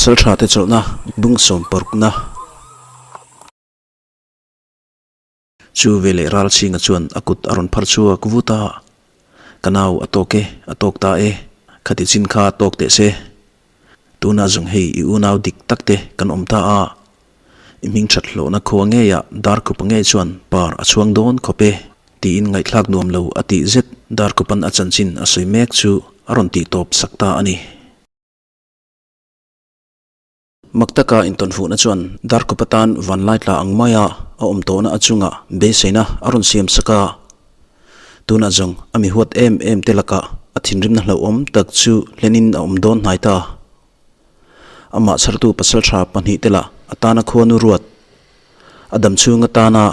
Pasalṭhate chawlhna bung sawm parukna. Chu veleh Ralchhinga chuan a kut a rawn phar chhuak vut a, Ka nau a tawk e, a tawk ta e, khati chin kha tawk teh se. Tunah zawng hei i unau dik tak te kan awm ta a, i hming that hlawhna khua ngeiah Darkhupa ngei chuan par a chhuang dawn khawp e, tiin ngaihthlak nuam lo a tih zet Darkhupan a chanchin a sawi mek chu a rawn tih tawp sak ta a ni. Mak taka intawnfuhna chuan Darkhupa tan vanlai tla ang maia a awm tawhna a chungah beiseina a rawn siam sak a. Tunah zawng a mi huat em em te lakah a thinrimna hlauhawm tak chu hlenin a awm dawn hnai ta. Amah chhartu pasaltha pahnih te lah a tana khuanu ruat, a dam chhung atana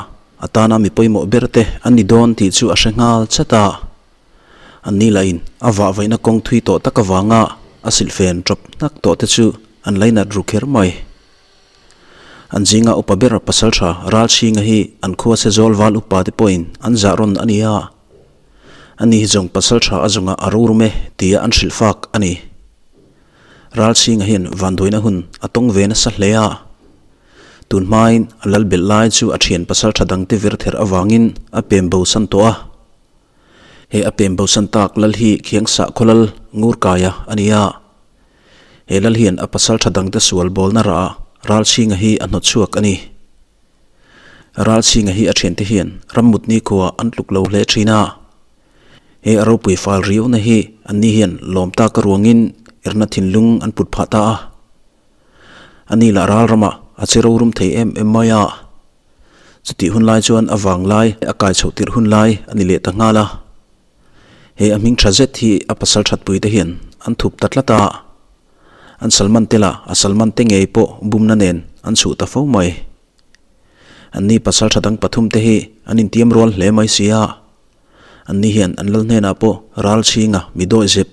a tana mi pawimawh ber te an ni dawn tih chu a hre nghal chat a. An ni lahin a vahvaihna kawng thui tawh tak avanga a silhfen tawp hnak tawh te chu an lainat ru kher mai. An zinga upa ber pasaltha Ralchhinga hi an khua se zawl val upa te pawhin an zah rawn a ni a. Ani hi zawng pasaltha a zawnga a rorum e tia an hrilh fak a ni. Ralchhinga hian vanduaina hun a tawng ve nasa hle a. Tun hmain a lal belh lai chu a thian pasaltha dangte vir ther avangin a pem bo san tawh a. He a pem bosan tak lal hi Khiangsah khawlal Ngurkaia a ni a. He lal hian a pasal tha dangte sual bawlna rah Ralchhinga hi a hnawt chhuak a ni. Ralchhinga hi a thiante hian rammutni khua an tluk lo hle thin a. He a ropui fal riauna hi anni hian lawm taka ruangin erna thinlung an put phah ta a. Ani lah ral ramah a che rorum thei em em mai a. Chutih hun lai chuan a vang lai a kai chhoh tirh hun lai a ni leh ta nghal a. He a hming tha zet hi a pasal thatpui te hian an thup ta tlat a. An Salman te lah a Salman te ngei pawh bumna nen an chhuh ta fo mai. Anni pasal tha dang pathum te hi an intiam rual hle mai si a. Anni hian an lal hnenah pawh ral chhinga mi dawi zep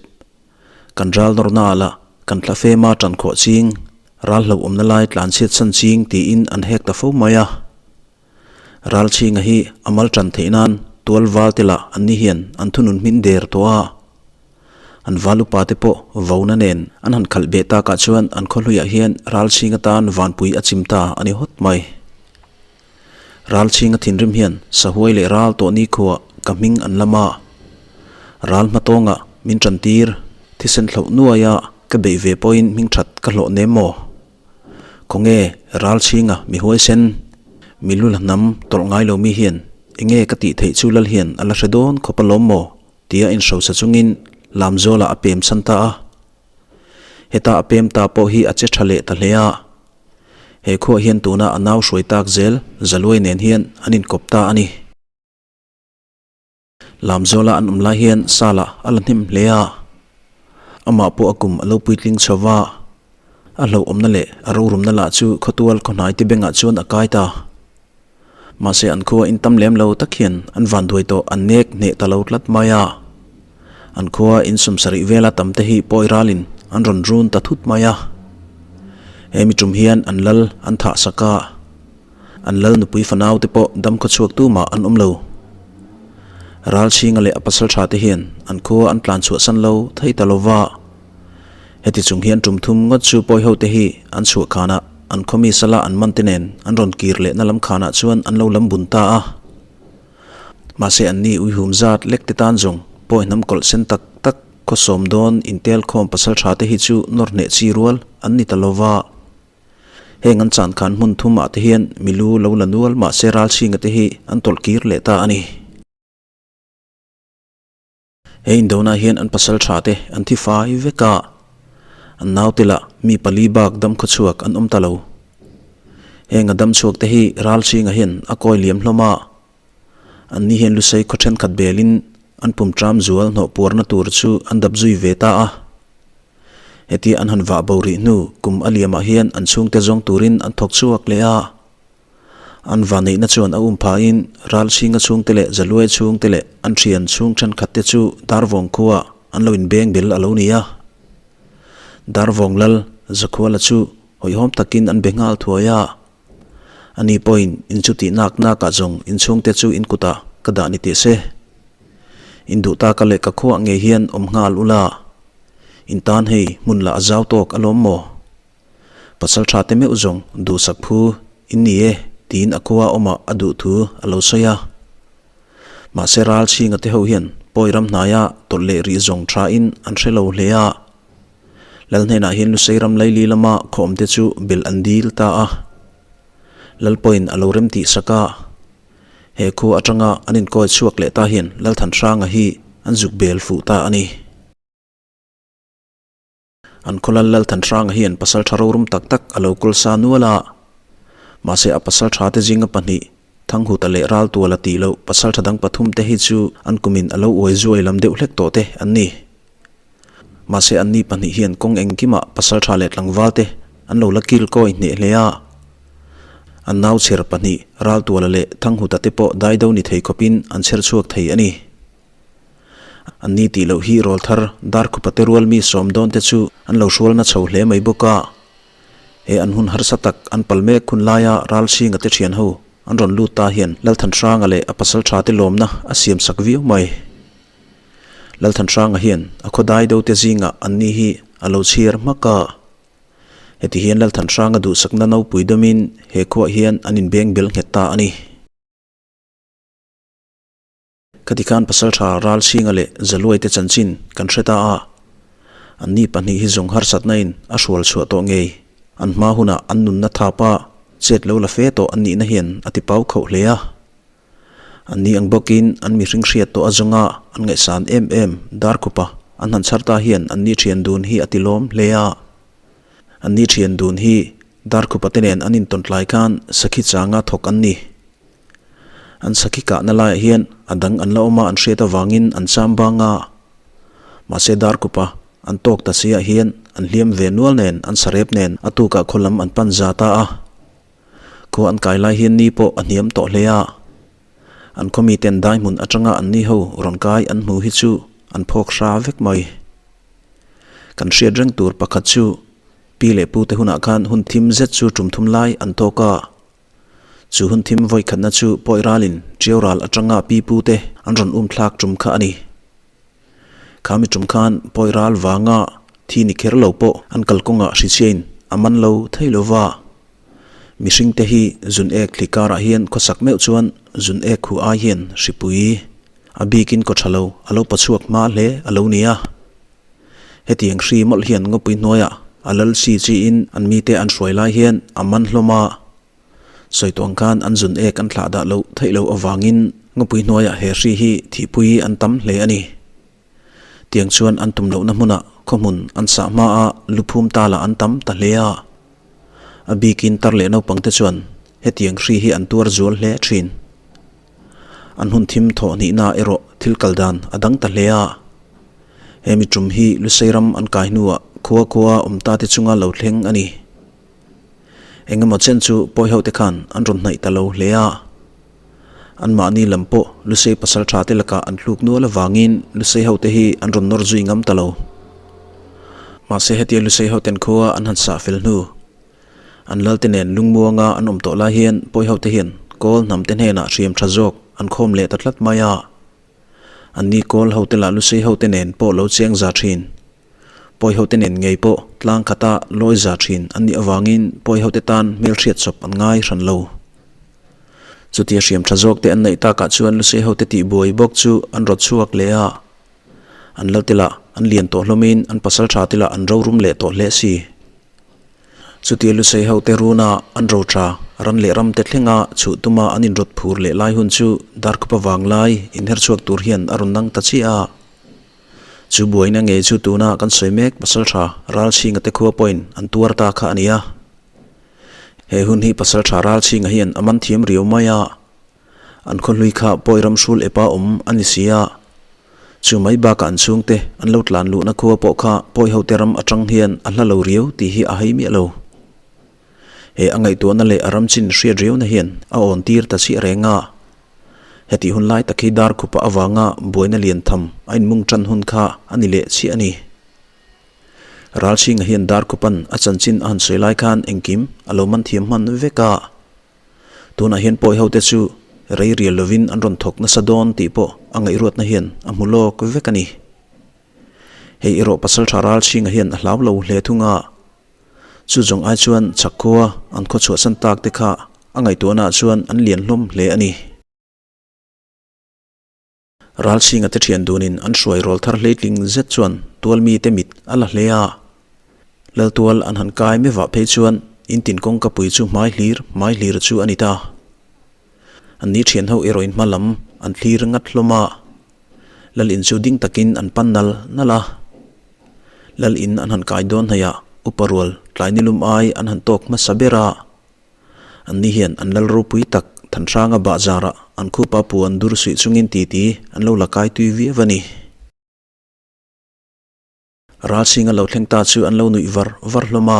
Kan ral nawrna ah lah kan thla fema tan khawh ching, ral hlauhawmna lai tlan chhiat san ching tiin an hek ta fo mai a. Ral chhinga hi a mal tan theih nan tual val te lah anni hian an thunun hmin der tawh a. An val upa te pawh vona nen an han khalh beh takah chuan an khawhluiah hian ral chhinga tan vanpui a chim ta a ni hawt mai. Ral chhinga thinrim hian sahuai leh ral tawh nikhuah ka hming an lam a. Ral hmatawngah min tantir, thisen hloh nuaia ka beih ve pawhin hming that ka hlawh nem maw? Khawnge ral chhinga mi huaisen, mi lu la hnam tawlh ngai lo mi hian enge ka tih theih chu lal hian a la hre dawn khawp alawm maw? tia inhrosa chungin Lamzawlah a pem chhan ta a. Heta a pem ta pawh hi a che tha leh ta hle a. He khuah hian tuna a nau hruai tak zel Zaluai nen hian an inkawp ta a ni. Lamzawla an awm lai hian Sala a la hnem hle a, amah pawh a kum a lo puitling chho va, a hlauhawmna leh a rorumna lah chu khawtual khawhnai te bengah chuan a kai ta. Mahse an khua in tam lem lo tak hian an vanduai tawh an nek hneh ta lo tlat mai a. An khua in sawmsarih vela tam te hi pawi ralin an rawn run ta thut mai a. He mi tum hian an lal an thah sak a, an lal nupui fanau te pawh dam khaw chhuak tumah an awm lo. Ralchhinga leh a pasal tha te hian an khua an tlan chhuah san lo thei ta lo va. Heti chung hian tum thum ngawt chu pawi ho te hi an chhuah khanah an khawmi sala an man te nen an rawn kir lehna lam khanah chuan an lo lam bun ta a. Mahse anni uihum zat lek te tan zawng pawi hnam kawlh sen tak tak khaw sawm dawn intel khawm pasal tha te hi chu nawr hneh chi rual an ni ta lo va. Heng an chan khan hmun thum ah te hian milu lo la nual mahse ralchhinga te hi an tawlh kir leh ta a ni. He indona hian an pasal tha te an thi fai vek a, an naute lah mi pali bak dam khawchhuak an awm ta lo. Heng a dam chhuak te hi Ralchhinga hian a kawi liam hlawm a, an ni hian Lusei khaw thenkhat belin an pum tram zual hnawh puarna tur chu an dap zui ve ta a. Hetia an han vah bo rih hnu kum a liamah hian an chhungte zawng turin an thawk chhuak leh a. An vanneihna chuan a um phahin Ralchhinga chhungte leh Zaluai chhungte leh an thian chhung thenkhat te chu Darvawng khuaah an lo inbeng bel a lo ni a. Darvawng lal Zakhuala chu hawihhawm takin an be nghal thuai a. Ani pawhin in chu tih nak nakah zawng in chhungte chu in kutah ka dah ni teh se. In duh taka leh ka khuaah ngei hian awm nghal ula. In tan hei hmun lah a zau tawk alawm maw? Pasalṭha te meuh zawng duhsak phu in ni e tiin a khua awmah a duh thu a lo sawi a. Mahse Ralchhinga te ho hian pawi ram hnaia tawlh leh rih zawng thain an hre lo hle a. Lal hnenah hian Lusei ram laili lama khawm te chu belh an dil ta a. Lal pawhin a lo rem tih sak a. He khua atanga an inkawi chhuak leh ta hian Lalthanhranga hi an zuk bel fuh ta a ni. An khawlal Lalthanhranga hian pasal tha rorum tak tak a lo kawl sa nual a. Mahse a pasal tha te zinga pahnih, Thanghuta leh Raltuala tih loh pasal tha dang pathum te hi chu an kumin a lo uai zuai lam deuh hlek tawh te an ni. Mahse anni pahnih hian kawng engkimah pasal tha leh tlangval te an lo la kil kawi hneh hle a. An nau chher pahnih, Raltuala leh Thanghuta te pawh dai do ni thei khawpin an chher chhuak thei a ni. An ni tih loh hi rawlthar Darkhupa te rual mi sawm dawn te chu an lo hrualna chho hle mai bawk a. He an hun harsa tak an pal mek hun laia Ralchhinga te thian ho an rawn lut ta hian Lalthanhranga leh a pasal tha te lawmna a siam sak viau mai. Lalthanhranga hian a khawdai do te zingah an ni hi a lo chhiar hmak a. Heti hian Lalthanhranga duhsakna nopui dawmin he khuah hian an inbeng bel nghet ta a ni. Khati khan Pasalṭha Ralchhinga leh Zaluai te chanchin kan hre ta a, anni pahnih hi zawng harsatna in a hrual chhuah tawh ngei. An hma hunah an nunna thapa chet lo la fe tawh an nihna hian a ti pau khauh hle a. Anni ang bawkin an mihring hriat tawh a zawnga an ngaihsan em em Darkhupa an han chhar ta hian anni ṭhian dun hi a ti lawm hle a. Anni ṭhian dun hi Darkhupa te nen an intawn tlai khan sakhi changa thawk an ni. An sakhi kahna laiah hian a dang an la awm a an hriat avangin an cham bang a. Mahse Darkupa an tawk ta si ah hian an hliam ve nual nen an sarep nen a tukah khaw lam an pan za ta a. Khua an kai lai hian ni pawh a hniam tawh hle a. An khaw miten dai hmun atanga an ni ho rawn kai an hmu hi chu an phawk hra vek mai. Kan hriat reng tur pakhat chu pi leh pute hunah khan hun thim zet chu tum thum lai an tawk a. Chu hun thim vawi khatna chu pawi ralin Ṭiau ral aṭanga pi pu te an rawn um thlak ṭum kha a ni. Kha mi ṭum khan pawi ral vanga thi ni kher lo pawh an kalkawngah hrichhiain a man lo thei lo va. Mihring te hi zun ek thli karah hian khawsak meuh chuan zun ek hu ai hian hripui a bikin kaw ṭha lo a lo pawchhuak hma hle a lo ni a. Hetiang hri mawlh hian ngawpui hnuaiah a lal si chiin an mite an hruai lai hian a man hlawm a. Sawi tuang khan an zun ek an thlah dah loh theih loh avangin ngawpui hnuaiah he hri hi thihpui an tam hle a ni. Tiang chuan an tum lohna hmunah khawhmun an sah hma a luphum talah an tam ta hle a. A bikin tar leh naupangte chuan hetiang hri hi an tuar zual hle thin. An hun thim thawh hnihna erawh thil kal dan a dang ta hle a. He mi tum hi Lusei ram an kai hnuah khua khua awm ta te chunga lo thleng a ni. Engemaw chen chu pawi ho te khan an rawn hnaih ta lo hle a. Anmahni lam pawh Lusei pasal tha te lakah an tluk nual avangin Lusei ho te hi an rawn nawr zui ngam ta lo. Mahse hetia Lusei ho ten khua an han sah fel hnu An lalte nen lungmuanga an awm tawh lai hian pawihote hian kawl hnamte hnenah hriam tha zawk an khawm leh ta tlat mai a. Anni kawl hote lah lusei hote nen pawh lo cheng za thin. Pawihote nen ngei pawh tlang khata lawi za thin an nih avangin pawihote tan hmelhriat chawp an ngai hran lo. Chutia hriam tha zawkte an neih takah chuan lusei hote tihbuai bawk chu an rawt chhuak leh a. An lalte lah an lian tawh hlawmin an pasal tha te lah an rorum leh tawh hle si. Chutia Lusei hote runa an roṭha ran leh ramte thlenga chhuh tuma an inrawt phur leh lai hun chu Darkhupa vanglai inher chhuak tur hian a rawn nang ta chiah a. Chu buaina ngei chu tuna kan sawi mek Pasalṭha Ralchhinga te khua pawhin an tuar ta kha a ni a. He hun hi Pasalṭha Ralchhinga hian a man thiam riau mai a. An khawhlui kha pawi ramhrul epa awm a ni si a, chu mai bakah an chhungte an lo tlan luhna khua pawh kha pawi hote ram atang hian a hla lo riau tih hi a hai miah lo. He a ngaihtuahna leh a ram chin hriat riauna hian a awn tir ta chiah reng a. Hetih hun lai tak hi dar khupa avanga buaina lian tham a inmung tan hun kha a ni leh chiah a ni. Ralchhinga hian dar khupan a chanchin a han sawi lai khan engkim a lo man thiam hman vek a. Tunah hian pawi hote chu rei rial lovin an rawn thawk nasa dawn tih pawh a ngaihruatna hian a hmu lawk vek a ni. Hei erawh Pasalṭha Ralchhinga hian a hlau lo hle thung a. Chu zawng ai chuan chhak khua an khaw chhuahsan tak te kha a ngaihtuahnaah chuan an lian hlawm hle a ni. Ralchhinga te thian dunin an hruai rawl thar hleitling zet chuan tual mite mit a la hle a. Laltual an han kai mevah phei chuan in tin kawngka pui chu hmai hlir hmai hlir chu a ni ta. An ni thian ho erawh in hma lam an thlir ngat hlawm a. Lal in chu ding takin an pan nal nal a. Lal in an han kai dawn hnaihah upa rual tlai nilum ai an han tawk hmasa ber a. Anni hian an lal ropui tak Thanhranga bahzarah an khupa puan dur suih chungin titi an lo la kai tui viau a ni. Ralchhinga lo thleng ta chu an lo nuih var var hlawm a.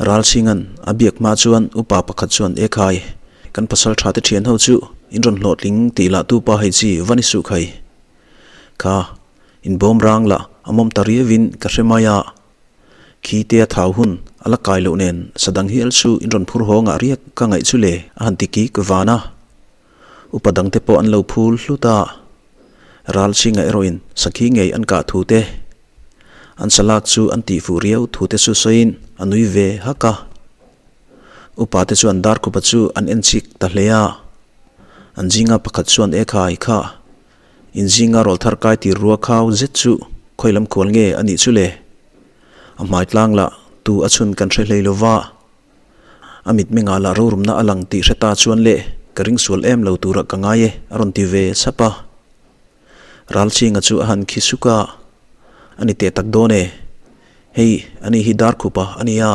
Ralchhinga'n a biak hma chuan upa pakhat chuan E khai, kan pasal tha te thian ho chu in rawn hlawhtling tih lah tu pa hei chi va ni suh khai. Kha, in bawm rang lah a mawm ta riauin ka hre mai a. Khi tea thau hun a la kai loh nen sadang hial chu in rawn phur haw ngah riak ka ngaih chu le a han ti kik van a. Upa dangte pawh an lo phul hlut a. Ral chhinga erawhin sakhi ngei an kah thu te, an salak chu an tih fuh riau thu te chu sawiin a nui ve hak a. Upa te chuan Darkhupa chu an en chik ta hle a. An zinga pakhat chuan E khai kha Inzinga rawl thar kai tir rua khau zet chu khawi lam khual nge a nih chu le? A hmai tlang lah tu a chhun kan hre hlei lo va. A mitmengah lah rorumna a lang tih hre ta chuan le ka ring sual em lo turah ka ngai e a rawn ti ve sap a. Ralchhinga chu a han khi suk a, A ni teh tak dawn e. Hei ani hi Darkhupa a nia.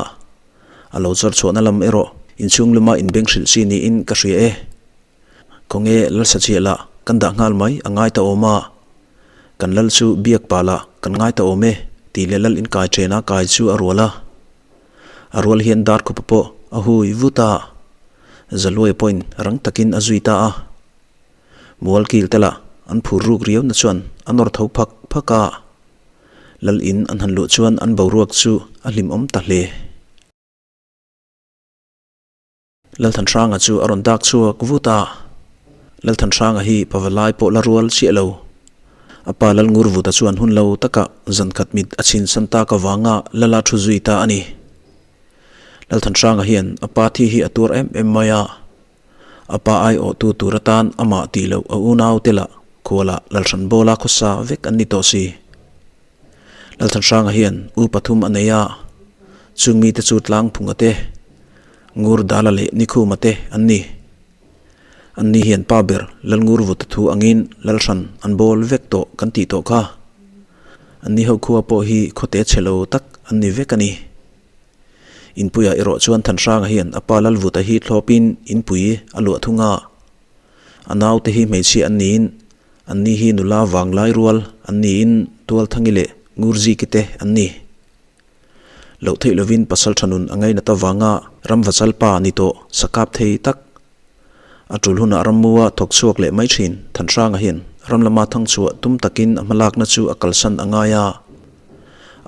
A lo chawr chhuahna lam erawh inchhung luma inbeng hrilh chi niin ka hria e. Khawnge lal sachiah lah kan dah nghal mai a ngai ta awm a, kan lal chu biak pah lah kan ngai ta awm e tih leh lal inkai thena kai chu a rual a. A rual hian Darkhupa pawh a hui vut a, Zaluaia pawhin rang takin a zui ta a. Mual kil te lah an phur ruk riau na chuan a nawr tho phak phak a, lal in an han luh chuan an boruak chu a hlimawm ta hle. Lalthanhranga chu a rawn dak chhuak vut a, Lalthanhranga hi pavalai pawh la rual chiah lo. A pa Lalngurvuta chuan hun lo takah zankhat mit a chhinsan tak avanga Lala thu zui ta a ni. Lalthanhranga hian a pa thi hi a tuar em em mai a, a pa aiawhtu tur atan amah tih loh a unaute lah khualah Lalhranbawla khawsa vek an ni tawh si. Lalthanhranga hian u pathum a nei a, chung mite chu Tlangphunga te, Ngurdala leh Nikhuma te an ni. Anni hian pa ber Lalngurvuta thu angin Lalhran an bawl vek tawh kan tih tawh kha. Anni ho khua pawh hi khawte chhe lo tak an ni vek a ni. Inpuiah erawh chuan Thanhranga hian a pa Lalvuta hi thlawpin inpui a luah thung a. A naute hi hmeichhia an niin Anni hi nula vanglai rual an niin Tualthangi leh Ngurziki te an ni. Loh theih lovin pasal tha nun a ngainat avanga ramvachal pa ni tawh sakap thei tak. A tul hunah rammua thawk chhuak leh mai thin Thanhranga hian ram lama thang chhuah tum takin a hmalakna chu a kalsan a ngai a.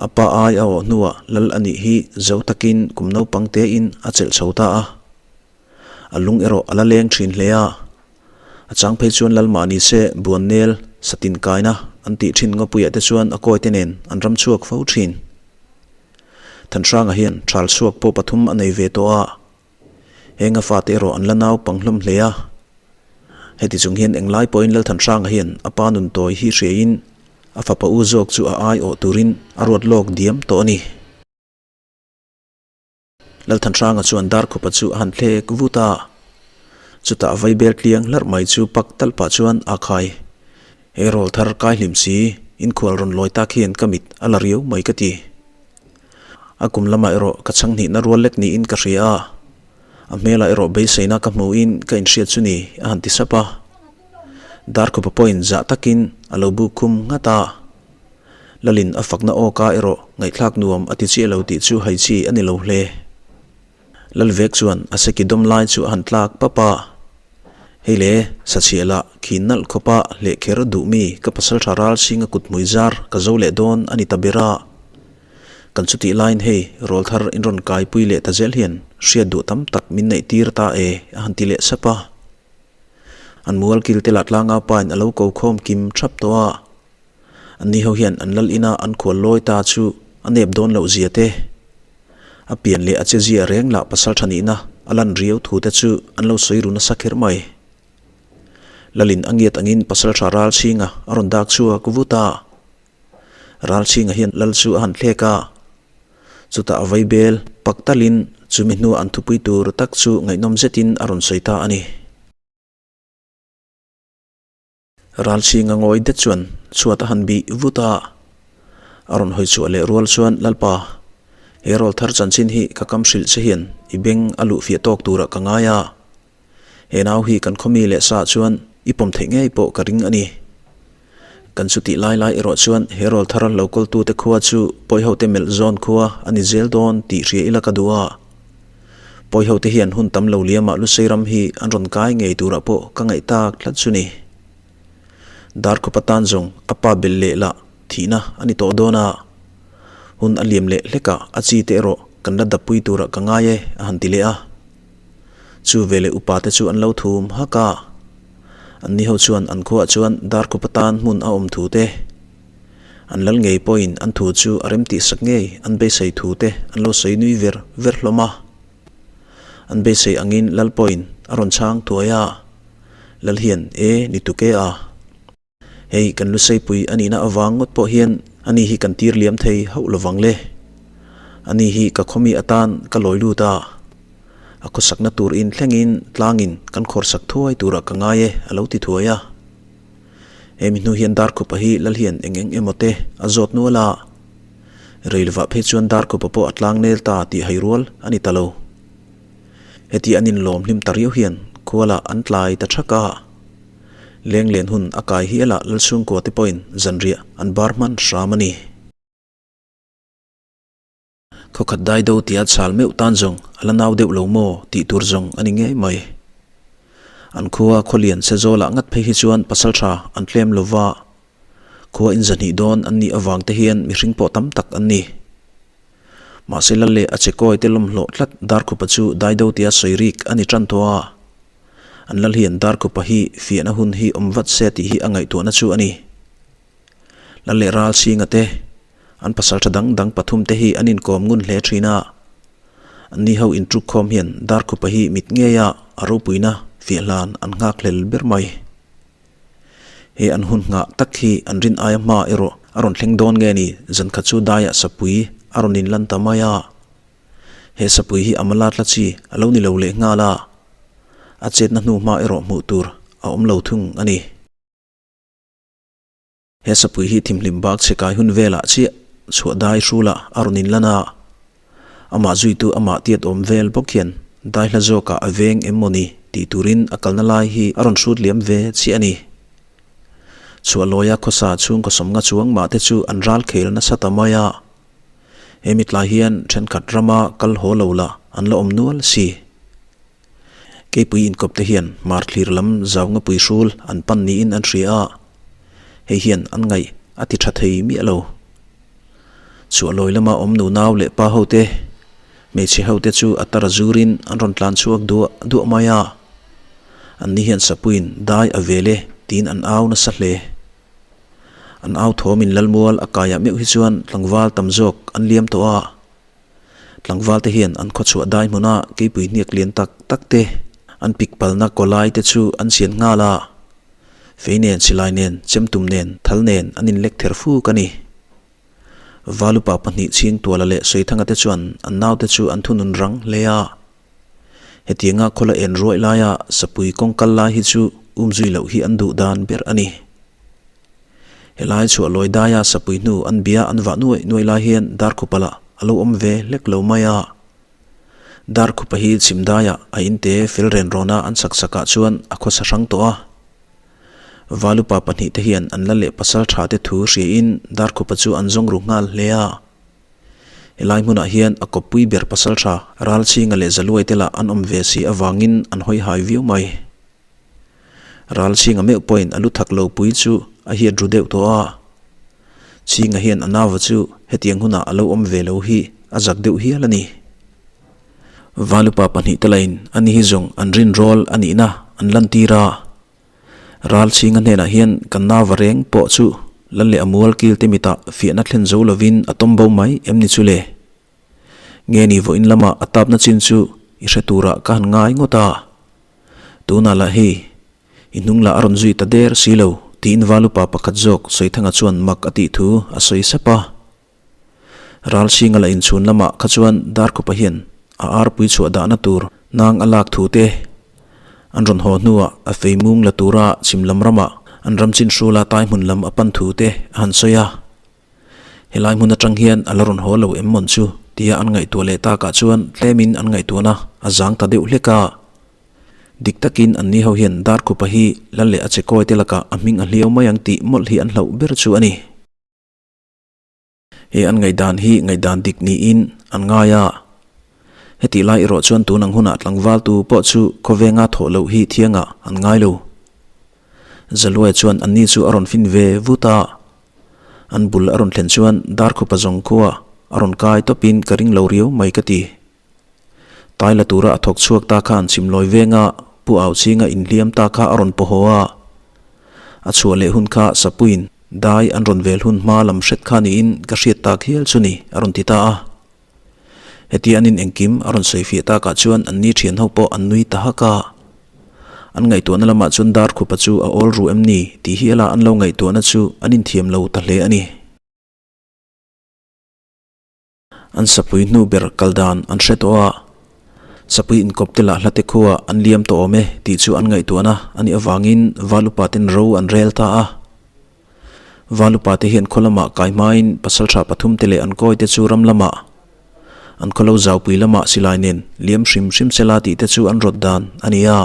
A pa ai a awh hnuah lal a nih hi zo takin kum naupang tein a chelh chho ta a. A lung erawh a la leng thin hle a. A chang phei chuan Lalmah ni se Buannel satin kaina an tih thin ngawpuiah te chuan a kawi te nen an ram chhuak fo thin. Thanhranga hian thal chhuak pawh pathum a nei ve tawh a. Heng a fate erawh an la naupang hlawm hle a. Heti chung hian englai pawhin Lalthanhranga hian a pa nun tawi hi hriain a fapa u zawk chu a aiawh turin a ruat lawk diam tawh a ni. Lalthanhranga chuan Darkhupa chu a han thlek vut a, chutah vaibel tliang hlarh mai chu pak talh pah chuan a khai. He rawl thar kai hlim si, inkhual rawn lawi tak hian ka mit a la riau mai ka ti. A kum lamah erawh ka chhang hnihna rual lek niin ka hria a, a hmelah erawh beiseina ka hmuhin ka inhriat chu ni a han ti sap a. Darkhupa pawhin zah takin a lo buk khum nghat a. Lalin a fakna awka erawh ngaihthlak nuam a ti chiah lo tih chu hai chi a ni lo hle. Lalvek chuan a seki dawm lai chu a han tlak pap a, Hei le, sachhiah lah khi nalh khawpa hleh kher duh mi ka pasaltha ral singa kut hmui zar ka zo leh dawn a ni ta ber a. Kan chutih laiin hei rawlthar in rawn kaipui leh ta zel hian hriat duh tam tak min neih tir ta e a han ti leh sap a. An mual kil te lah tlanga pain a lo ko khawm kim thap tawh a. Anni ho hian an lal ina an khual lawi ta chu a nep dawn loh zia te. A pian leh a chezia reng lah pasaltha nihna a lan riau thu te chu an lo sawi ru nasa kher mai. Lalin a ngiat angin pasaltha Ralchhinga a rawn dak chhuak vut a. Ralchhinga hian lal chu a han thlek a. Chutah a vaibel pak talin chumi hnua an thupui tur tak chu ngaihnawm zetin a rawn sawi ta a ni. Ralchhinga ngawi det chuan chhuat a han bih vut a, a rawn hawi chhuah leh rual chuan Lalpa, he rawl thar chanchin hi ka kam hrilh che hian i beng a luh fiah tawk turah ka ngai a, he nau hi kan khawmi leh sa chuan i pawm theih ngei pawh ka ring a ni. Kan chutih lai lai erawh chuan he rawl thar lo kawltute khua chu Pawihote melh zawn khua a ni zel dawn tih hria ila ka duh a. Pawihote hian hun tam lo liamah Lusei ram hi an rawn kai ngei turah pawh ka ngaih tak tlat chu ni. Darkhupa tan zawng a pa belh leh lah thihna a ni tawh dawn a, hun a liam leh hlekah a chi te erawh kan la dappui turah ka ngai e a han ti leh a. Chu veleh upa te chu an lo thum hak a, anni ho chuan an khuaah chuan Darkhupa tan hmun a awm thu te, An lal ngei pawhin an thu chu a rem tihsak ngei an beisei thu te an lo sawi nui ver ver hlawm a. An beisei angin lal pawhin a rawn chhang thuai a, Lal hian e ni tuk e a. Hei kan luseipui a nihna avang ngawt pawh hian ani hi kan tir liam thei hauh lovang le. Ani hi ka khawmi atan ka lawi lut a, a khawsakna tur in thlengin tlangin kan khawrsak thuai turah ka ngai e a lo ti thuai a. Hemi hnu hian Darkhupa hi lal hian eng eng emaw te a zawt nual a, rei lovah phei chuan Darkhupa pawh a tlang nel ta tih hai rual a ni ta lo. Heti an inlawm hlim ta riau hian khualah an tlai ta thak a, lenglen hun a kai hialah Lalchhungkua te pawhin zanriah an bar hman hram a ni. Khawkhat dai do tia chhal meuh tan zawng a la nau deuh lo maw tih tur zawng a ni ngei mai. An khua khawlian Sezawlah ngat phei hi chuan pasal tha an tlem lo va, khua in zahnih dawn an nih avang te hian mihring pawh tam tak an ni. Mahse lal leh a chekawi te lawmhlawh tlat Darkhupa chu dai do tia sawi rik a ni tan tawh a. An lal hian Darkhupa hi fiahna hun hi awm vat se tih hi a ngaihtuahna chu a ni. Lal leh ral Singa te, an pasal tha dang dang pathum te hi an inkawm ngun hle thin a. Anni ho intruk khawm hian Darkhupa hi mit ngeia a ropuina fiah hlan an nghak hlel ber mai. He an hun nghah tak hi an rin aia hma erawh a rawn thleng dawn nge ni zankhat chu daiah sapui a rawn inlan ta mai a. He sapui hi a mala tla chi a lo ni lo leh nghal a, a chetna hnu hma erawh hmuh tur a awm lo thung a ni. He sapui hi thimhlim bak chhe kai hun velah chiah chhuah dai hrulah a rawn inlan a, amah zuitu amah tiat awm vel bawk hian dai hla zawkah a veng em maw ni tih turin a kalna lai hi a rawn hrut liam ve chiah a ni. Chhuah lawia khawsa chhungkaw sawmnga chuang mah te chu an ral khel nasa ta mai a, he mitlai hian thenkhat rama kal haw lo lah an la awm nual si. Keipui inkawp te hian hmar thlir lam zau ngapui hrul an pan niin an hria a, hei hian an ngaih a ti tha thei miah lo. Chhuah lawi lama awm nunau leh pa ho te, hmeichhe ho te chu a tar zurin an rawn tlan chhuak duah duah mai a, anni hian sapuiin dai a vel e tiin an au nasa hle. An au thawmin Lalmual a kaiah meuh hi chuan tlangval tam zawk an liam tawh a. Tlangval te hian an khawchhuah dai hmuna keipui hniak lian tak tak te, an pik palna kawlai te chu an sian nghal a. Fei nen, silai nen, chemtum nen, thal nen an inlek ther fuk a ni. Valupa pahnih Chhingtuala leh Saithanga te chuan an naute chu an thunun rang hle a. Hetianga khawla en ruaih laia sapui kawng kal lai hi chu umzui loh hi an duh dan ber a ni. Helai chhuah lawi daia sapui hnu an bia an vah nuai nuai lai hian Darkhupa lah a lo awm ve hlek lo mai a. Darkhupa hi chhim daiah a inte fel ren rawna an sak sakah chuan a khawsa hrang tawh a. Valupa pahnih te hian an la leh pasal tha te thu hriain Darkhupa chu an zawng ru nghal hle a. Helai hmunah hian a kawppui ber pasal tha Ralchhinga leh Zaluai te lah an awm ve si avangin an hawi hai viau mai. Ral Chhinga meuh pawhin a lu thak lo pui chu a hiat ru deuh tawh a. Chhinga hian a nauva chu hetiang hunah a lo awm ve lo hi a zak deuh hial a ni. Valupa pahnih te lain ani hi zawng an rinrawl a nihna an lantir a. Ral Chhinga hnenah hian kan nauva reng pawh chu lal leh a mual kil te mitah fiahna thlen zo lovin a tawm bo mai em ni chu le? Nge ni vawiin lama a tapna chin chu i hre turah ka han ngai ngawt a. Tunah lah hei, i hnung lah a rawn zui ta der si lo, tiin Valupa pakhat zawk Sawithanga chuan mak a tih thu a sawi sap a. Ralsinga la inchhun lamah kha chuan Darkhupa hian a arpui chhuah dahna tur nang a lak thu te an rawn haw hnuah a fei mung la tura chhim lam ramah an ram chin hrula tai hmun lam a pan thu te a han sawi a. Helai hmun atang hian a la rawn haw lo em mawn chu tia an ngaihtuah leh takah chuan tlemin an ngaihtuahna a zang ta deuh hlek a. Dik takin anni ho hian Darkhupa hi lal leh a chekawi te lakah a hming a hliau mai ang tih mawlh hi an hlauh ber chu a ni. He an ngaihdan hi ngaihdan dik niin an ngai a. Hetih lai erawh chuan tun ang hunah tlangvaltu pawh chu khawvenga thawh loh hi thiangah an ngai lo. Zaluai chuan anni chu a rawn fin ve vut a. An bul a rawn thlen chuan Darkhupa zawng khua a rawn kai tawpin ka ring lo riau mai ka ti. Tai la tura a thawk chhuak ta khan chhimlawi venga Pu Au Chhinga inhliam ta kha a rawn paw haw a. A chhuah leh hun kha Sapuiin dai an rawn vel hun hma lam hret kha niin ka hriat tak hial chu ni a rawn ti ta a. Heti an in engkim a rawn sawi fiah takah chuan an ni thian ho pawh an nui ta hak a. An ngaihtuahna lamah chuan Darkhupa chu a awl ru em ni tih hiala an lo ngaihtuahna chu an inthiam lo ta hle a ni. An sapui hnu ber kal dan an hre tawh a, sapui inkawp te lah hlate khuaa an liam tawh awm e tih chu an ngaihtuahna a nih avangin Val upa ten ro an rel ta a. Val upa te hian khaw lamah kai hmain pasaltha pathum te leh an kawi te chu ram lamah an khaw lo zaupui lamah silai nen liam hrim hrim sela tih te chu an rawt dan a ni a.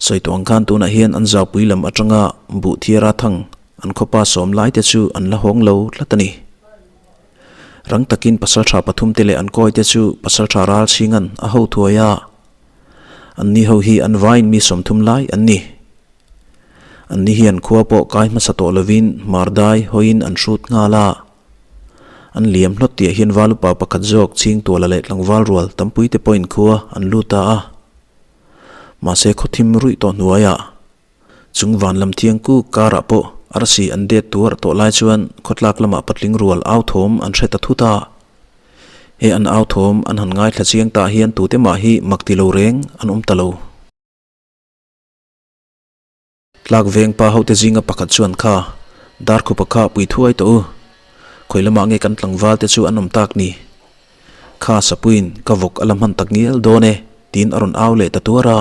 Sawi tawh ang khan tunah hian an zaupui lam atanga buh thiara thang an khawpa sawm lai te chu an la hawng lo tlat a ni. Rang takin pasaltha pathum te leh an kawi te chu pasaltha ral chhingan a ho thuai a. An ni ho hi an vaiin mi 30 lai an ni. An ni hian khua pawh kai hmasa tawh lovin hmar dai hawiin an hrut nghal a. An liam hlawt tih ah hian valupa pakhat zawk chhing tuala leh tlangval rual tampui te pawhin khua an lut ta a. Mahse khaw thim ruih tawh hnuaiah Chung van lam thiang kuk karah pawh arsi an det tuar tawh lai chuan khawtlak lamah patling rual au thawm an hre ta thut a. He an au thawm an han ngaithla chiang tah hian tute mah hi mak ti lo reng an awm ta lo. Tlak veng pa hote zinga pakhat chuan kha Darkhupa kha pui thuai tawh u. Khawi lamah nge kan tlangval te chu an awm tak ni? Kha Sapuiin ka vawk a la hman tak ngial dawn e tiin a rawn au leh ta tuar a.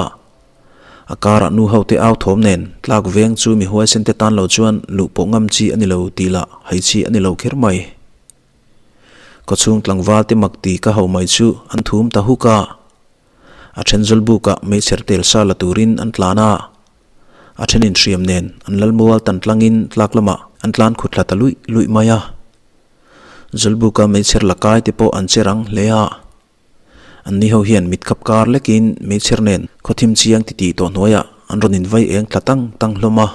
A karah nu ho te au thawm nen tlak veng chu mi huaisen te tan lo chuan luh pawh ngam chi a ni lo tih lah hai chi a ni lo kher mai. Kawchhung tlangval te mak ti ka ho mai chu an thum ta huk a. A then zawlbukah meichher tel sa la turin an tlan a. A then inhriam nen an lalmual tan tlangin tlak lamah an tlan khut thla ta luih luih mai a. Zawlbuka meichher la kai te pawh an che rang hle a. An ni ho hian mit khap kar lekin meichher nen khawthim chiang ti tih tawh hnuaiah an rawn invai eng tla tang tang hlawm a.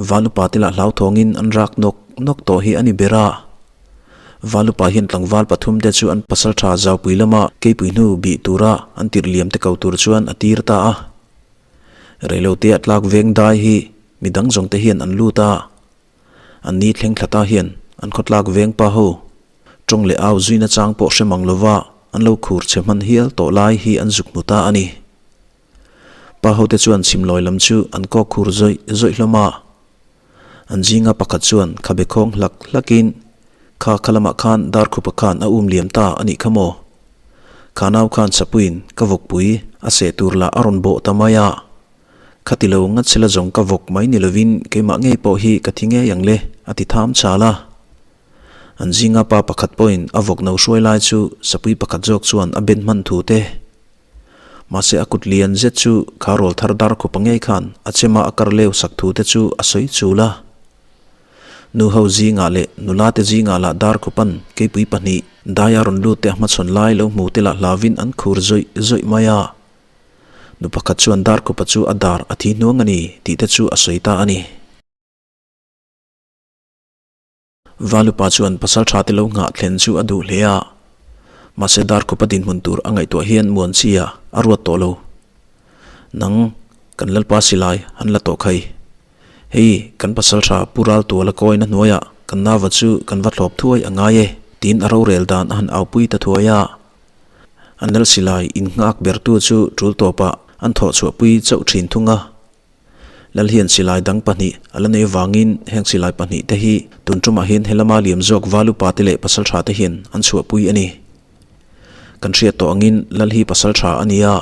Valupa te lah hlauthawngin an rak nawk nawk tawh hi a ni ber a. Valupa hian tlangval pathum te chu an pasal tha zaupui lama keipui hnu bih tura an tirh liam te ko tur chuan a tir ta a. Reilote a tlak veng dai hi midang zawng te hian an lut a. An ni thleng thla ta hian an khawtlak veng pa ho Tawng leh au zuina chang pawh hre mang lova an lo khur chhe hman hial tawh lai hi an zuk hmu ta a ni. Pa hote chuan chhimlawi lam chu an kawk khur zawih zawih hlawm a. An zinga pakhat chuan khabe khawng hlak hlakin, Kha kha lamah khan Darkhupa khan a um liam ta a nih kha maw? Kha nau khan Sapuiin ka vawkpui a seh tur lah a rawn bawh ta mai a. Khati lo ngat sela zawng ka vawk mai ni lovin keimah ngei pawh hi ka thi ngei ang le, a ti tham chal a. An zinga pa pakhat pawhin a vawk no hruai lai chu sapui pakhat zawk chuan a ben hman thu te. Mahse a kut lian zet chu kha rawl thar dar khupa ngei khan a chema a kar leu sak thu te chu a sawi chul a. Nu ho zingah leh nula te zingah lah dar khupan keipui pahnih daia rawn lut te a hmachhawn lai lo hmu te lah hlauin an khur zawih zawih mai a. Nu pakhat chuan dar khupa chu a dar a thi hnuang a ni tih te chu a sawi ta a ni. Valupa chuan pasal tha te lo nghah thlen chu a duh hle a, mahse Darkhupa dinhmun tur a ngaihtuah hian Muanchia a ruat tawh lo. Nang, kan Lalpa silai han la tawh khai. Hei, kan pasal tha Pu Raltuala kawina hnuaiah kan nava chu kan va thlawp thuai a ngai e, Tiin a rorel dan a han aupui ta thuai a. An lal silai innghak bertu chu tul tawpah an thawh chhuahpui chauh thin thung a. Lal hian silai dang pahnih a la nei vangin heng silai pahnih te hi tun tumah hian helama liam zawk val upa te leh pasal tha te hian an chhuahpui a ni. Kan hriat tawh angin Lal hi pasal tha a ni a.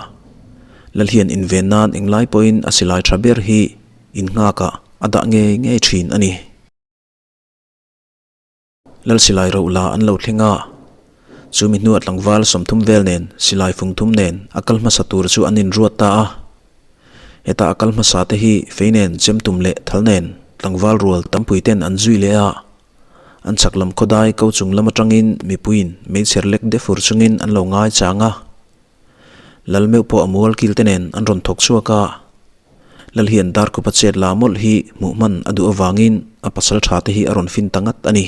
Lal hian inven nan englai pawhin a silai tha ber hi innghakah a dah ngei ngei thin a ni. Lal silai roh la an lo thleng a, chumi hnuah tlangval 30 vel nen silai fung thum nen a kal hmasa tur chu an inruat ta a. Heta a kal hmasa te hi fei nen chem tum leh thal nen tlangval rual tampui ten an zui leh a. An chhak lam khawdai ko chung lam atangin mipuiin meichher lek de fur chungin an lo ngai chang a. Lal meuh pawh a mual kil te nen an rawn thawk chhuak a. Lal hian Darkhupa chet la mawlh hi hmuh hman a duh avangin a pasal tha te hi a rawn fin ta ngat a ni.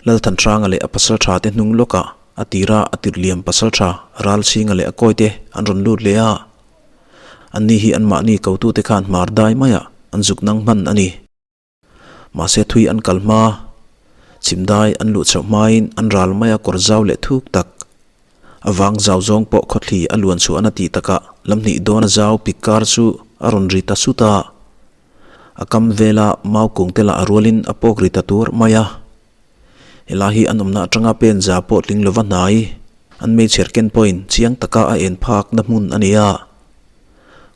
Lal Thanhranga leh a pasal tha te hnung lawkah a tira a tirhliam pasal tha Ralchhinga leh a kawi te an rawn lut leh a. Anni hi anmahni kotute khan hmar dai maiah an zuk nang hman a ni. Mahse thui an kal hma, chhimdai an luh chhoh hmain an ral mai a kawr zau leh thuk tak. A vang zau zawng pawh khawthli a luan chhuah na tih takah lam hnih dawn a zau pik kar chu a rawn ri ta sut a. A kam vela mau kung te lah a rualin a pawk ri ta tuar mai a. Helai hi an awmna atanga pen za pawh tling lova hnai, an meichher ken pawhin chiang taka a en phakna hmun a ni a.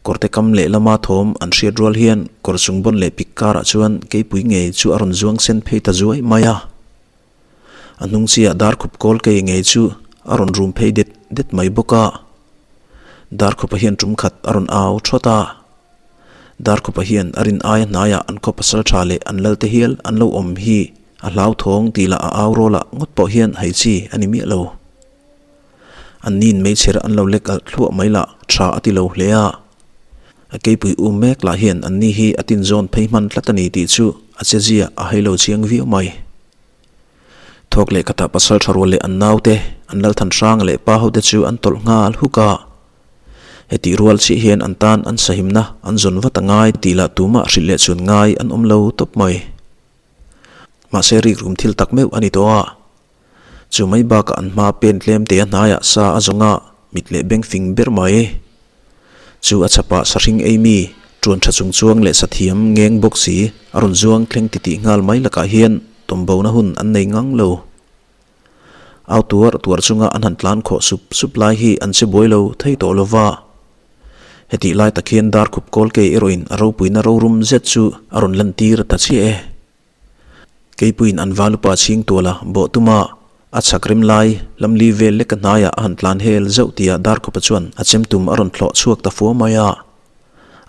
Kawrte kam leh lama thawm an hriat rual hian kawr chung bawn leh pik karah chuan keipui ngei chu a rawn zuang sen phei ta zuai mai a. A hnung chiah darkhup kawl kei ngei chu a rawn rum phei det det mai bawk a. Darkhupa hian tum khat a rawn au thawt a. Darkhupa hian a rin aia hnaiah an khaw pasal tha leh an lalte hial an lo awm hi a hlauthawng tih lah a au rawlah ngawt pawh hian hai chi a ni miah lo. An nin meichher an lo lek alh thluah mai lah tha a ti lo hle a. A keipui um mek lah hian an ni hi a tin zawn phei hman tlat a ni tih chu a che zia a hai lo chiang viau mai. Thawk leh khatah pasal tha rual leh an naute, an Lalthan Hranga leh pa hote chu an tawlh nghal huk a. Hetih rual chiah hian an tan an sahimna an zawn vat a ngai tih lah tumah hrilh leh chhun ngai an awm lo tawp mai. Mahse rikrum thil tak meuh a ni tawh a. Chu mai bakah an hma pen tlem te a hnaiah sa a zawng a, mit leh beng fing ber mai. Chu a chhapah sahring ei mi, ṭuan ṭha chung chuang leh sathiam ngeng bawk si a rawn zuang thleng titih nghal mai lakah hian tawmbona hun an nei ngang lo. Au tuar tuar chunga an han tlan khawh sup sup lai hi an che buai lo thei tawh lo va. Hetih lai tak hian darkhup kawl kei erawhin a ropuina rorum zet chu a rawn lantir ta chiah e. Keipuiin an val upa chhing tuala bawh tuma a chhak rem lai lamli vel lek a hnaiah a han tlan hel zauh tia Darkhupa chuan a chemtum a rawn thlawh chhuak ta fua mai a.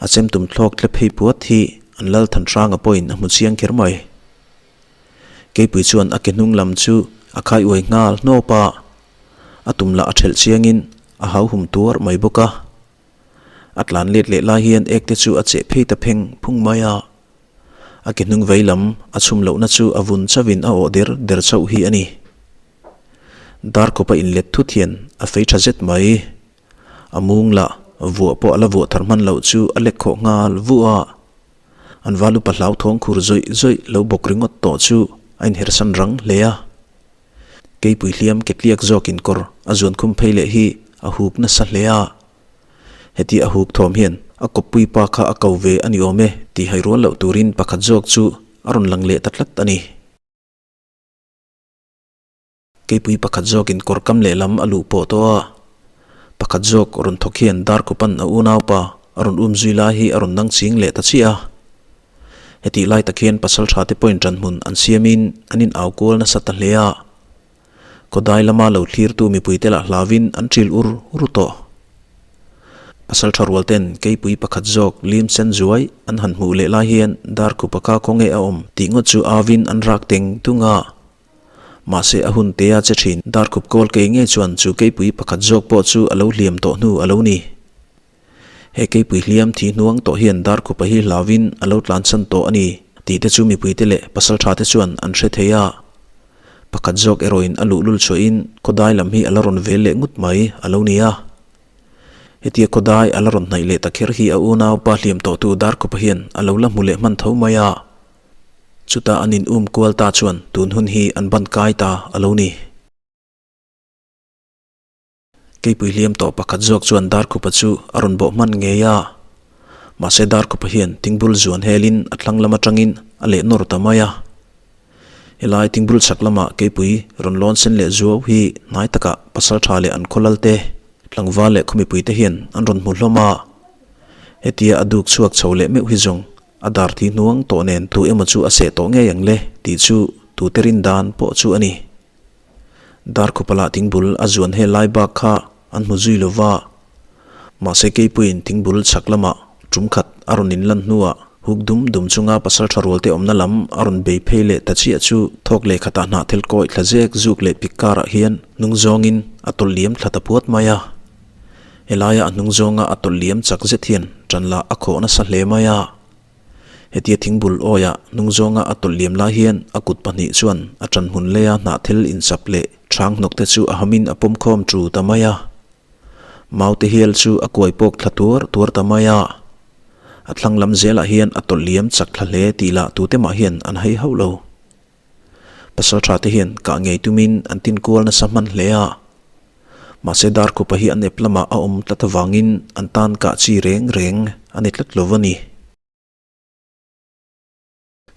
A chemtum thlawk tle phei puat hi an lal Thanhranga pawhin a hmu chiang kher mai. Keipui chuan a ke hnung lam chu a khai uai nghal hnawp a, a tum lah a thelh chiangin a hauhum tuar mai bawk a. A tlan let leh lai hian ek te chu a cheh phei ta pheng phung mai a. A ke hnung vei lam a chhum lohna chu a vun chauhin a awh der der chauh hi a ni. Darkawp a inlet thut hian a fei tha zet mai. A mung lah vuah pawh a la vuah thar hman loh chu a lek khawh nghal vuh a. An val upa hlauthawng khur zawih zawih lo bawk ringawt tawh chu a inhersan rang hle a. Keipui hliam ke tliak zawkin kawr a zuan khum phei leh hi a huk nasa hle a. Heti a huk thawm hian a kawppui pa kha a ko ve a ni awm e tih hai rual loh turin pakhat zawk chu a rawn lang leh ta tlat a ni. Keipui pakhat zawkin kawr kam lehlam a luh pawh tawh a, pakhat zawk rawn thawk hian Darkhupan a unaupa a rawn um zui lai hi a rawn nang ching leh ta chiah a. Hetih lai tak hian pasal tha te pawhin ṭanhmun an siamin an in au kual nasa ta hle a. Kawdai lama lo thlirtu mipuite lah hlauin an ṭil ur ur tawh. Pasal ṭha rual ten keipui pakhat zawk lim sen zuai an han hmuh leh lai hian Darkhupa kha khawnge a awm tih ngawt chu auin an rak teng tung a. Mahse a hun tea che ṭhin Darkhup kawl kei ngei chuan chu keipui pakhat zawk pawh chu a lo hliam tawh hnu a lo ni. He keipui hliam thi hnuang tawh hian Darkhupa hi hlauin a lo tlanchhan tawh a ni tih te chu mipuite leh pasalṭha te chuan an hre thei a. Pakhat zawk erawhin a luhlul chhuahin khawdai lam hi a la rawn vel leh ngut mai a lo ni a. Hetia khawdai a la rawn hnaih leh ta kher hi a unaupa hliam tawhtu Darkhupa hian a lo la hmu leh hman tho mai a. Chutah an in um kual ta chuan tun hun hi an ban kai ta a lo ni. Keipui hliam tawh pakhat zawk chuan Darkhupa chu a rawn bawh hman ngei a. Mahse Darkhupa hian tingbul zuan helin a thlang lam atangin a leh nawr ta mai a. Helai tingbul chhak lama keipui rawn lawn sen leh zuau hi hnai takah pasaltha leh an khawlal te, tlangval leh khawmipui te hian an rawn hmu hlawm a. Hetia a duk chhuak chho leh meuh hi zawng a dar thi hnuang tawh nen tu emaw chu a seh tawh ngei ang le tih chu tute rin dan pawh chu a ni. Darkhupala thingbul a zuan he lai bak kha an hmu zui lo va, mahse Keipuiin thingbul chhak lamah tum khat a rawn inlan hnuah huk dum dum chunga pasal tha rualte awmna lam a rawn bei phei leh ta chiah chu thawk leh khatah hnah thil kawi thla zek zuk leh pik karah hian hnung zawngin a tawlh liam thla ta puat mai a. Helaia a hnung zawnga a tawlh liam chak zet hian ṭan lah a khawh nasa hle mai a. Hetia thingbul awia hnung zawnga a tawlh liam lai hian a kut pahnih chuan a ṭan hmun leia hnahthel inchap leh ṭhang hnawk te chu a hamin a pawm khawm ṭu ta mai a. Maute hial chu a kuai pawk thla tuar tuar ta mai a. A thlang lam zelah hian a tawlh liam chak thla hle tih lah tute mah hian an hei hauh lo. Pasalṭha te hian kah ngei tumin an tin kual nasa hman hle a. Mahse Darkhupa hi an ep lamah a awm tlat avangin an tan kah chi reng reng a ni tlat lo a ni.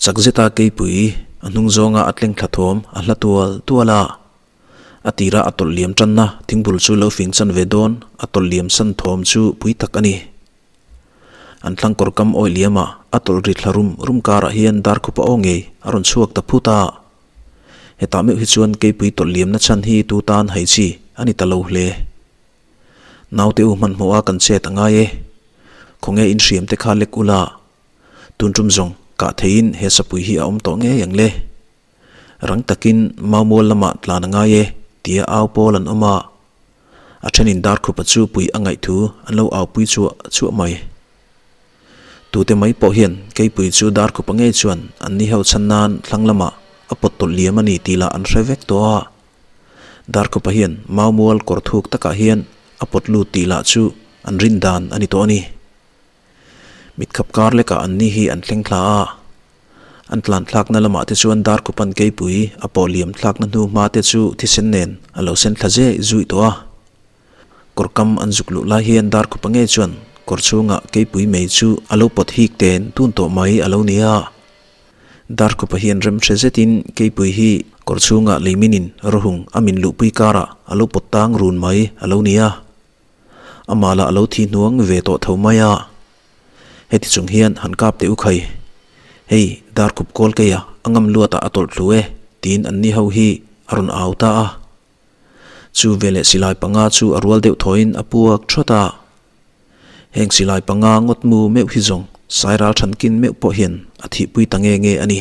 Chak zeta keipui a hnung zawnga a tleng thla thawm a hla tual tual a. A tira a tawlh liam tanna thingbul chu lo fing chan ve dawn a tawlh liam san thawm chu pui tak a ni. An thlang kawr kam awih liama a tawlh ri thla rum rum karah hian Darkhupa aw ngei a rawn chhuak ta phut a. Hetah meuh hi chuan keipui tawlh liamna chhan hi tu tan hai chi a ni ta lo hle. Naute u hmanhmawh a kan chet a ngai e. Khawnge inhriam te kha lek ula. Tun tum zawng kah theiin he sapui hi a awm tawh ngei ang le. Rang takin Maumual lamah tlan a ngai e tia au pawl an awm a. A thenin Darkhupa chu pui a ngaih thu an lo aupui chuah chuah mai. Tute mai pawh hian keipui chu Darkhupa ngei chuan an ni ho chhan nan thlang lamah a pawt tawlh liam a ni tih lah an hre vek tawh a. Darkhupa hian Maumual kawr thuk takah hian a pawt lut tih lah chu an rin dan a ni tawh a ni. Mitkhap kar lekah an ni hi an thleng thla a. An tlan thlakna lamah te chuan Darkhupan keipui a pawh liam thlakna hnu hma te chu thisen nen a lo sen thla zeh zuih tawh a. Kawr kam an zuk luh lai hian Darkhupa ngei chuan kawr chhungah keipui mei chu a lo pawt hik ten tun tawh mai a lo ni a. Darkhupa hian remhre zetin keipui hi kawr chhungah leiminin rawhung a min luhpui karah a lo pawt tang run mai a lo ni a. Amah lah a lo thi hnuang ve tawh tho mai a. Heti chung hian han kap teh u khai. Hei, Darkhup kawl keia a ngam luatah a tawlh thlu e, tiin anni ho hi a rawn au ta a. Chu veleh silai panga chu a rual deuh thawiin a puak thawt a. Heng silai panga ngawt mu meuh hi zawng Sairal thankin meuh pawh hian a thihpui ta nge nge a ni.